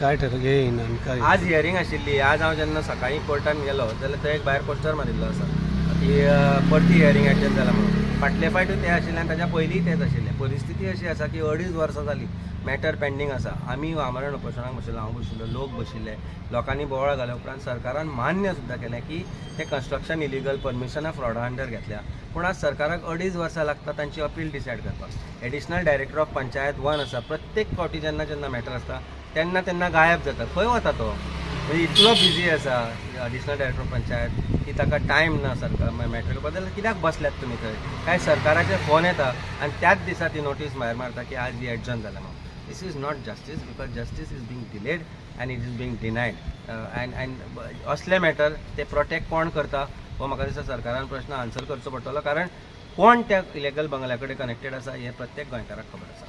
काय ठर हे येयना आनी काय? आज हियरींग आशिल्ली. आज हांव जेन्ना सकाळीं कोर्टान गेलो जाल्यार थंय एक भायर पोस्टर मारिल्लो आसा की परती हियरींग एडजस्ट जाला म्हणून. फाटले फावटूय ते आशिल्ले आनी ताच्या पयलींय तेच आशिल्ले. परिस्थिती अशी आसा की 2.5 वर्सां जाली, मॅटर पेंडींग आसा. आमी आमरण उपोशणाक बशिल्लो, हांव बशिल्लो, लोक बशिल्ले. लोकांनी बोवाळ घाल्या उपरांत सरकारान मान्य सुद्दां केलें की ते कन्स्ट्रक्शन इलिगल, परमिशनां फ्रॉडा अंडर घेतल्या. पूण आज सरकाराक 2.5 वर्सां लागता तांची अपील डिसायड करपाक. एडिशनल डायरेक्टर ऑफ पंचायत 1 आसा, प्रत्येक फावटी जेन्ना जेन्ना मॅटर आसता तेन्ना तेन्ना गायब जाता. खंय वता तो? म्हणजे इतलो बिजी आसा एडिशनल डायरेक्टर ऑफ पंचायत की ताका टायम ना सरकार मॅटर करपाक. जाल्यार कित्याक बसल्यात तुमी थंय? काय सरकाराचे फोन येता आनी त्याच दिसा ती नोटीस भायर मारता की आज ही एडजर्न जाला म्हणून. This is not justice, because justice is being delayed and it is being denied. And असले मॅटर ते प्रोटेक्ट कोण करता हो म्हाका दिसता सरकारान प्रश्न आन्सर करचो पडटलो, कारण कोण त्या इलिगल बंगल्या कडेन कनेक्टेड आसा हें प्रत्येक गोंयकाराक खबर आसा.